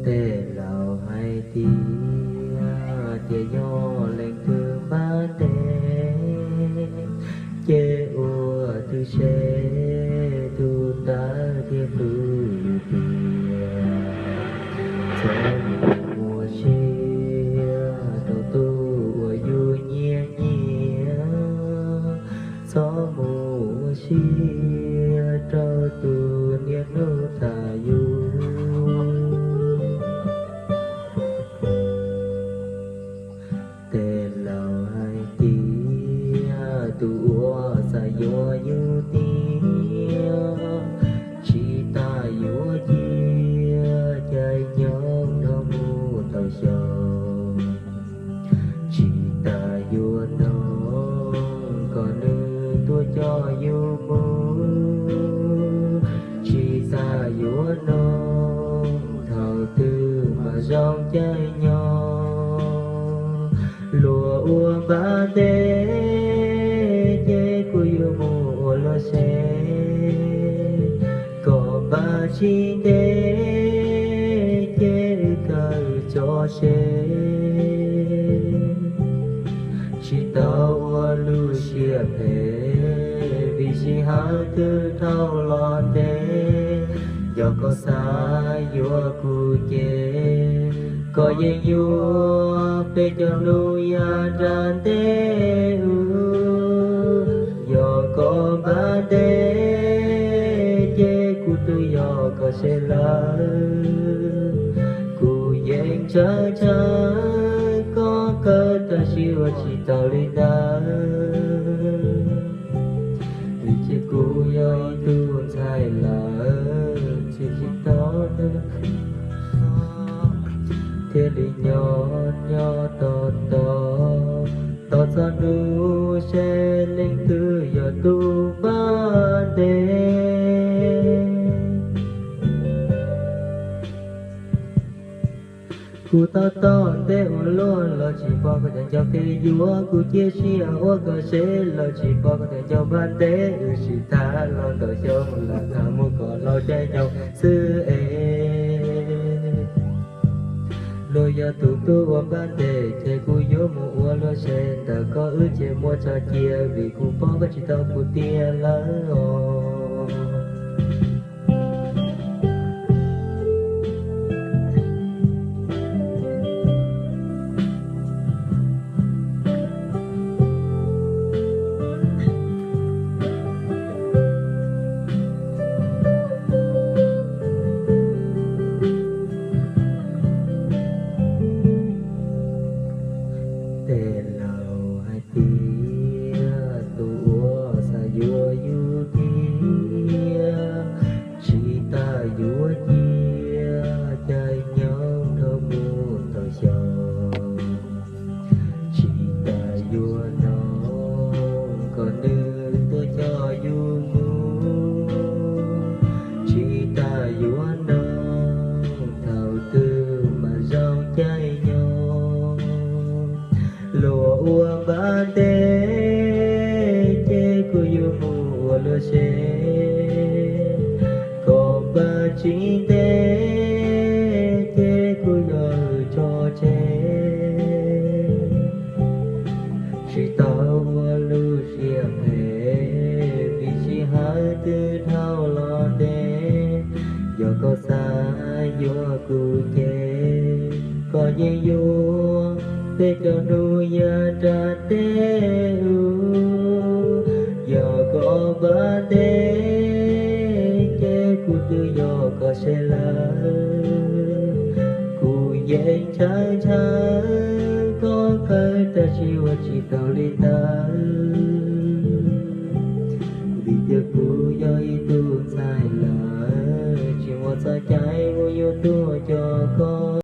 Tej laus hais tias, tias yog leej twg npaj ntev, ces ua twb seb tus ntawd thiaj hlub yus tiag. Txhob mus ua siab rau tus uas yus nyiam nyiam, txhob mus ua siab rau tus niaj hnub tham yus. Tej laus hais tias tus uas xav yuav yus tiag, tsis tas yuav cia caij nyoog dhau mus tau xyoo. Tsis tas yuav noog kom nws tuaj coj yus mus, tsis tas yuav noog thaum twg mas zoo caij nyoog. Luag ua npaj ntev ces kuv yuav mus ua luag seb, kom npaj tsis ntev ces wb kawg tso seb. Tsis tau ua lub siab phem vim sij hawm twb dhau los ntev. Yog koj xav yuav kuv ces koj yeej yuav peb cov hnub yav nram ntej ub. Yog koj npaj ntev ces kuv twb yog koj seb lawm. Kuv yeej ntshaw ntshaw koj kawg tab sis ua tsis tau li ntawd. Vim ces kuv yog ib tug ntxhais lawm tsis tsis tau thiaj li nyob nyob tos tos, tos txog hnub seb leej twg yog tus npaj ntev. Kuv tab tom ntej ua luaj los tsis pom koj cov ncauj kev yuav, kuv cia siab ua koj seb los tsis pom koj cov ncauj npaj ntev. Wb sib tham los ntau xyoo los tham mus kom laus caij nyoog xwb es. Luag yog tus tub ua npaj ntev ces kuv yuav mus ua luag seb, ntawm koj wb ces muaj tso cia vim kuv paub koj tsis tau kuv tiag lawm os. Tej laus hais tias tus uas xav yuav yus tiag, tsis tas yuav cia caij nyoog dhau mus tau xyoo. Tsis tas yuav noog kom nws tuaj coj yus mus, tsis tas yuav noog thaum twg mas zoo caij nyoog. Luag ua npaj ntev ces kuv yuav mus ua luag seb, kom npaj tsis ntev ces kuv yuav tso tseg. Tsis tau ua lub siab phem vim sij hawm twb dhau los ntev. Yog koj xav yuav kuv ces koj yeej yuav peb cov hnub yav nram ntej ub. Yog koj npaj ntev ces kuv twb yog koj seb lawm. Kuv yeej ntshaw ntshaw koj kawg tab sis ua tsis tau li ntawd.